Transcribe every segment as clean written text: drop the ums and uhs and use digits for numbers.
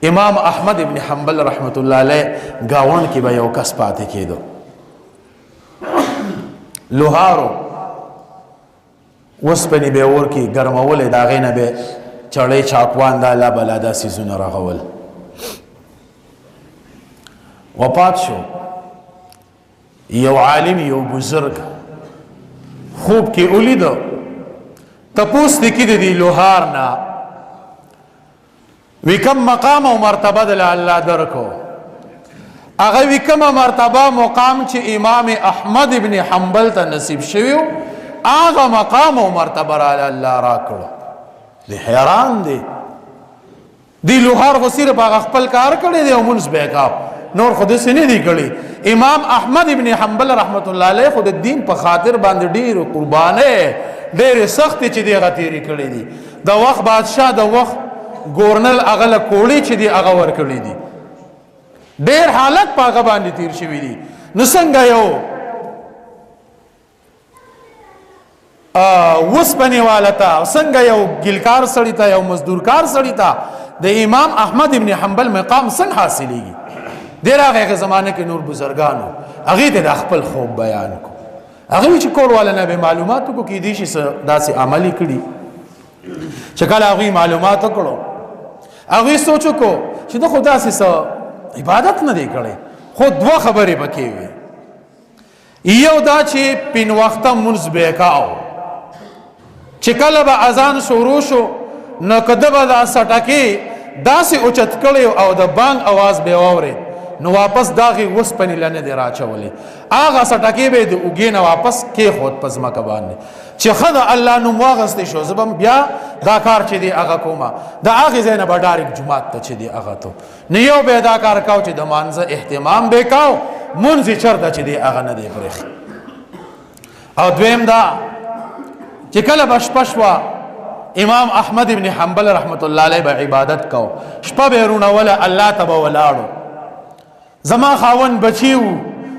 امام احمد ابن حنبل رحمت الله علیه گاون کې به یو کس پاتې کېدو، لوهارو وسپنې به اور کې ګرمولې، د هغې نه به چړې، چاکوان، دا لا بلا دا څیزونه رغول. وفات شو یو عالم، یو بزرگ خوب کې ولید، تپوس دې کې دی لوهار نه وی کوم مقام او مرتبه د الله درکو؟ هغه وی کوم مرتبه مقام چې امام احمد ابن حنبل ته نصیب شوی، هغه مقام او مرتبه را الله راکړو. دی حیران دی، دی لوهار خو صرف هغه خپل کار کړی دی او مونږ به کاو، نور خو دې نه دی کړی. امام احمد ابن حنبل رحمت الله علیه خو د دین په خاطر باندې ډیر قربانه، ډیر سخت چې دی غتیری کړی دی. د وخت بادشاہ، د وخت گورنل هغه کوړی چې دی هغه ور کړی دی، ډیر حالت په هغه باندې تیر شوی دی. نو څنګه یو وسپنې والا ته، څنګه یو ګلکار سړی ته، یو مزدورکار سړی ته د امام احمد ابن حنبل مقام څنګه حاصلېږي؟ ډیر هغه زمانه کې نور بزرګانو هغه ته د خپل خوب بیان کو. هغه چې کور والا نه به معلوماتو کو کې دي چې داسې عملی کړي. چې کله هغه معلومات کړو، هغه سوچو کو چې د خدا سي عبادت نه دی کړی، خو دوه خبرې پکې وي. یو دا چې پین وخته منځ به کاو، چې کله به اذان شروع شو نو کده به دا سټکی داسې اوچت کړی او د بانګ اواز به واوري، نو واپس داغه وسپنې لنه دی راچولې، هغه سټکی به د اوګې نه واپس کې خود پزما کبانې چې خدا الله نوم واغستې شو، زبم بیا دا کار چې دی هغه کومه، د هغه ځای نه به ډایرک جماعت ته چې دی هغه ته. نو یو به دا کار کاو چې د مانځه اهتمام به کاو، مونځ چرته چې دی هغه نه دی پرېښی. او دویم دا چې کله به شپه شوه، امام احمد ابن حنبل رحمت الله علیه به عبادت کاو، شپه به رونوله، الله ته به ولاړو. زما خاون بچیو،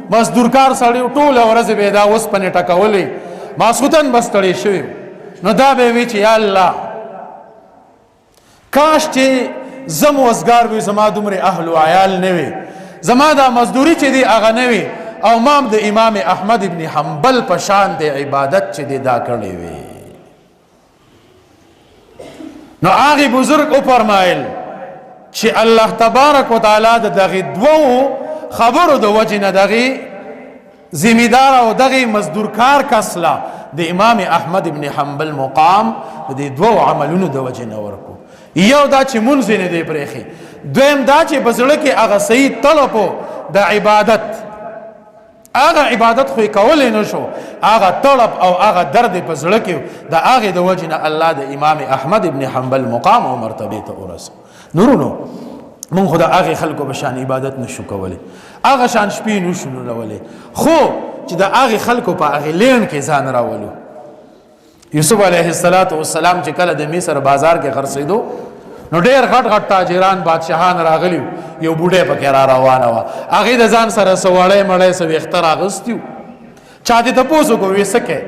مزدورکار سړی، ټوله ورځ به دا وسپنې ټکولې، ماسخوتن بس ستړی شوی. نو دا به وی چې یا الله، کاش چې زم وزګار وي، زما دومره اهل او عیال نه وي، زما دا مزدوري چې دی هغه نه وي، او مام د امام احمد ابن حنبل په شان د عبادت چې دی دا کړی وي. نو هغه بزرگ او فرمایل چې الله تبارک وتعالی د دغه دوو خبرو د وجې نه دغه ذمہ او دغه مزدورکار کسلا د امام احمد ابن حنبل مقام د دوو عملونو د وجې نه ورکو. یو دا چې مونځ نه دی پرېښی، دویم دا چې په زړه کې هغه صحیح طلب د عبادت، هغه عبادت خو کولای نه شو، هغه طلب او هغه درد په زړه کې، د هغه د وجې نه الله د امام احمد ابن حنبل مقام او مرتبه ته ورسو. نورونو، مونږ خو د هغه خلکو په شان عبادت نشو کولی، هغه شان شپې نشو نولولی، خو چې د هغه خلکو په هغه لین کې ځان راولو. یوسف علیه السلام چې کله د مصر بازار کې خرڅېدو، نو ډېر غټ غټ تاجران، بادشاهان راغلي. یو بوډۍ پکې را روانه وه، هغې د ځان سره څه وړی مړی، څه ویښته راغستي. چا دې تپوس وکړو، وې څه کوې؟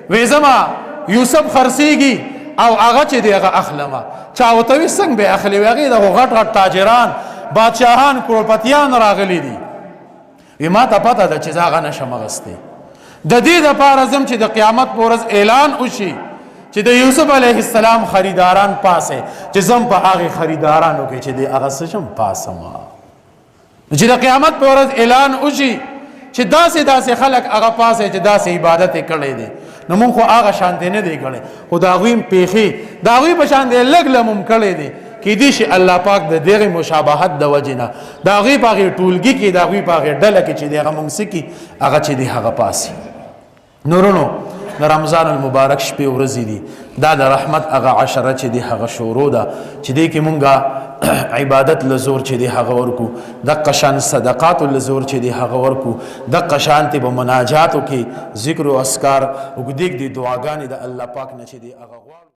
وې زما یوسف خرڅېږي او هغه چې دی هغه اخلمه. چا ورته وی څنګه به اخلي؟ هغې دغه غټ غټ تاجران، بادشاهان، کروړپتیان راغلي دي. وی ما ته پته ده چې زه هغه نشم اخیستی، د دې دپاره ځم چې د قیامت په ورځ اعلان وشي چې د یوسف علیه السلام خریداران پاسه، چې زم په هغه خریدارانو کې چې د هغه څه شم پاسم. چې د قیامت په ورځ اعلان وشي چې داسې داسې خلک هغه پاسه چې داسې عبادت کړي دي، نو مونږ خو هغه شان دی نه دی کړی، خو د هغوی پیښې د هغوی په شان دی لږ له مونږ کړی دی. کیدی شي الله پاک د دغه مشابهت د وجې نه د هغوی په هغې ټولګي کې، د هغوی په هغې ډله کې چې دی هغه مونږ څه کي، هغه چې دی هغه پاسي. نورونو، د رمضان المبارک شپې ورځې دي، دا د رحمت هغه عشره چې دی هغه شروع ده، چې دی کې مونږه عبادت لزور چې دی هغه ورکو، د قشان صدقات لزور چې دی هغه ورکو، د قشان ته په مناجاتو کې ذکر او اذکار او دې دعاګانې د الله پاک نه چې دی هغه غواړو.